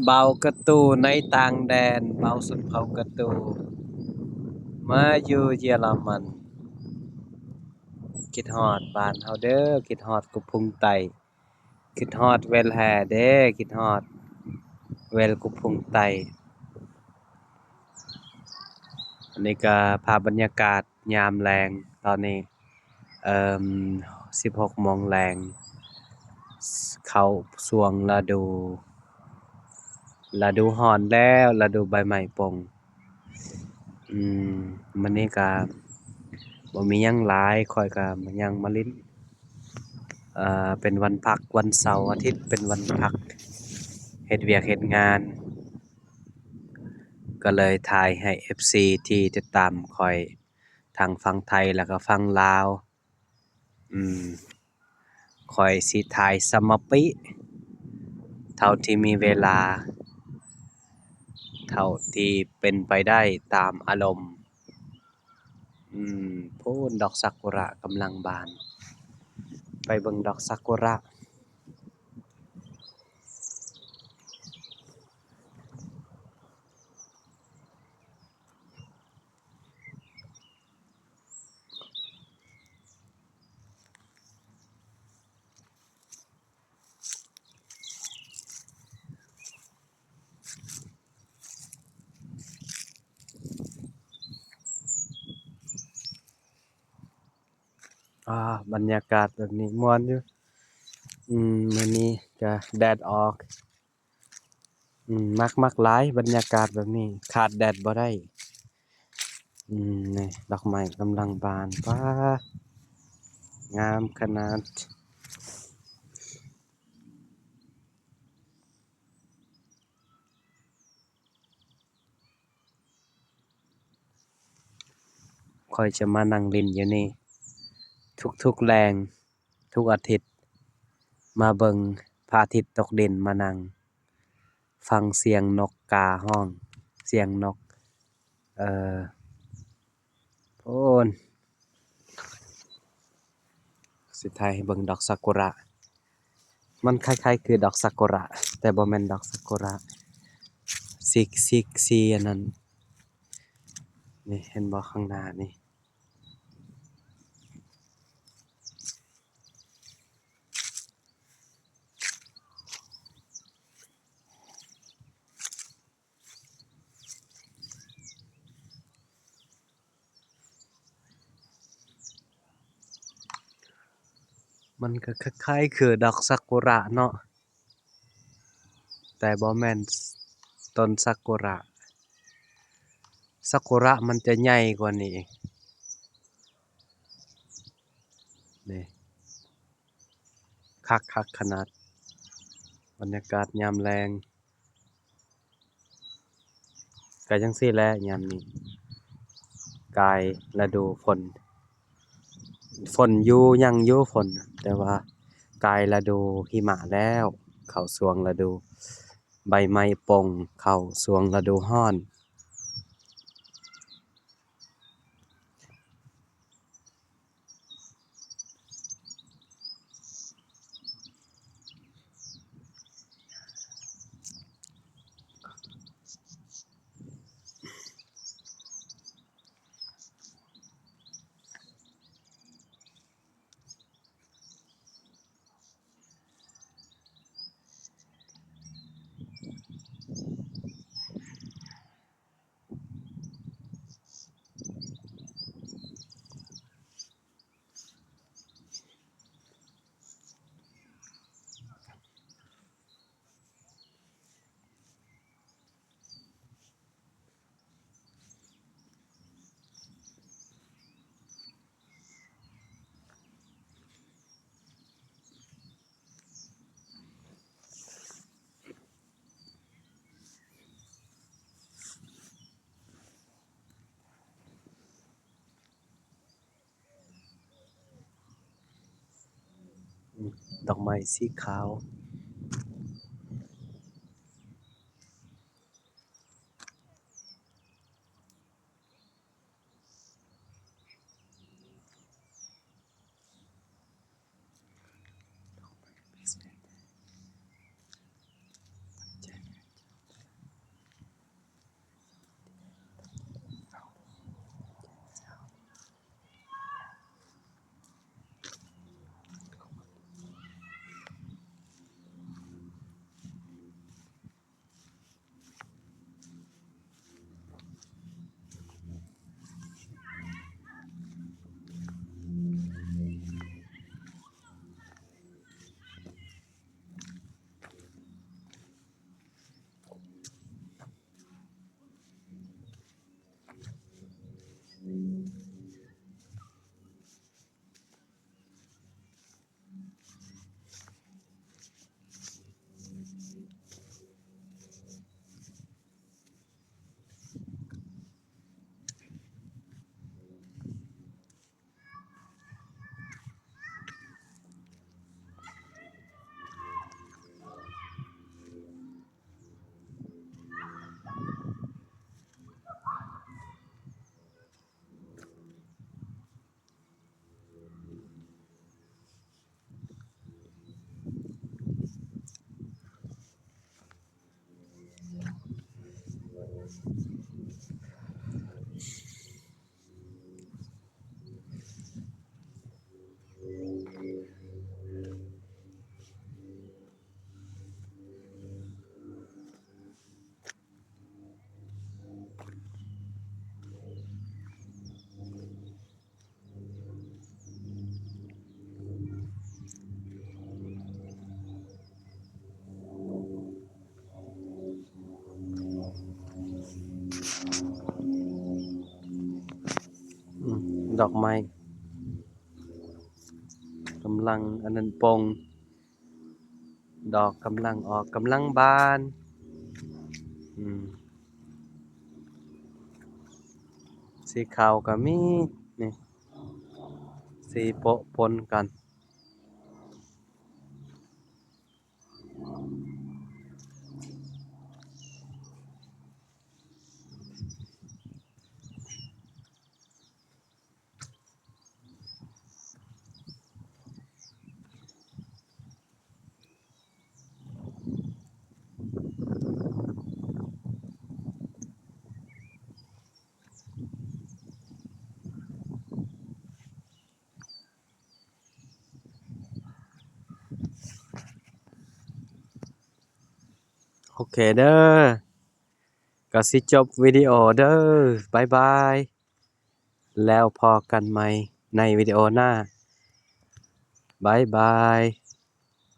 ເບົາກະຕູໃນຕ່າງແດນ, ເບົາຊົນເຜົ່າກະຕູ ມາຢູ່ເຢຍລະມັນ. ຄິດຮອດບ້ານເຮົາເດີ້, ຄິດຮອດກຸບພຸງໃຕ້, ຄິດຮອດແວນແຮ່ເດີ້, ຄິດຮອດແວນກຸບພຸງໃຕ້. ອັນນີ້ກະພາບບັນຍາກາດຍາມແລງຕອນນີ້. ເອີ່ມ ສິບຫົກໂມງແລງ ເຂົ້າຊ່ວງລະດູ ລະດູຮ້ອນແລ້ວ, ລະດູໃບໄມ້ປົ່ງ. ອືມ ມື້ນີ້ກະບໍ່ມີຫຍັງຫຼາຍ, ຂ້ອຍກະມາ ຍ່າງມາຫຼິ້ນ. ເອີ່ ເປັນວັນພັກ, ວັນເສົາອາທິດເປັນວັນພັກ, ເຮັດວຽກເຮັດງານ, ກະເລີຍຖ່າຍໃຫ້ເອັຟຊີທີ່ຕິດຕາມຂ້ອຍ ທັງຝັ່ງໄທ ແລະກະຝັ່ງລາວ. ອືມ ຂ້ອຍຊິຖ່າຍສະມະປິ ເທົ່າທີ່ມີເວລາ, ເທົ່າທີ່ເປັນໄປໄດ້ຕາມອາລົມ. ອືມ ພຸ້ນ ດອກຊາກຸຣະກຳລັງບານ, ໄປເບິ່ງດອກຊາກຸຣະ. ອ່າ ບັນຍາກາດແບບນີ້ມ່ວນຢູ່. ອືມ ມື້ນີ້ກະແດດອອກ. ອືມ ມັກ ມັກຫຼາຍບັນຍາກາດແບບນີ້, ຂາດແດດບໍ່ໄດ້. ອືມ ນີ້ ດອກໄມ້ກຳລັງບານ, ປາ ງາມຂະໜາດ. ຂ້ອຍຈະມານັ່ງຫຼິ້ນຢູ່ນີ້ທຸກໆແລງ. ທຸກອາທິດ ມາເບິ່ງພະອາທິດຕົກດິນ, ມານັ່ງຟັງສຽງນົກກາຮ້ອງ, ສຽງນົກ ເອີ ໂພນ. ຊິຖ່າຍໃຫ້ເບິ່ງດອກຊາກຸຣະ, ມັນຄ້າຍໆຄືດອກຊາກຸຣະ ແຕ່ບໍ່ແມ່ນດອກຊາກຸຣະ. ຊິກ ຊິກ ຊີອັນນັ້ນ ນີ້ ເຫັນບໍ່ ຂ້າງໜ້ານີ້. ມັນກະຄ້າຍໆຄືດອກຊາກຸຣະເນາະ. ແຕ່ບໍ່ແມ່ນຕົ້ນຊາກຸຣະ, ຊາກຸຣະມັນຈະໃຫຍ່ກວ່ານີ້ອີກ. ນີ້ ຄັກໆຂະໜາດ ບັນຍາກາດຍາມແລງ. ກະຈັ່ງຊີ້ແຫຼະ ຍາມນີ້ ກາຍລະດູຝົນ, ຝົນຢູ່ ຍັງຢູ່ຝົນ, ແຕ່ວ່າກາຍລະດູຫິມະແລ້ວ, ເຂົ້າຊ່ວງລະດູໃບໄມ້ປົ່ງ, ເຂົ້າຊ່ວງລະດູຮ້ອນ. ດອກໄມ້ສີຂາວ. ດອກໄມ້ເປັນແສນແທ້. ດອກໄມ້ກຳລັງອັນນັ້ນປົ່ງ ດອກກຳລັງອອກ ກຳລັງບານ ອືມ ສີຂາວກໍມີ ນີ້ ສີໂປະປົນກັນ. ໂອເຄເດີ ກໍຊິຈົບວິດີໂອເດີ ບາຍບາຍ ແລ້ວພໍ້ກັນໃໝ່ໃນວິດີໂອໜ້າ ບາຍບາຍ.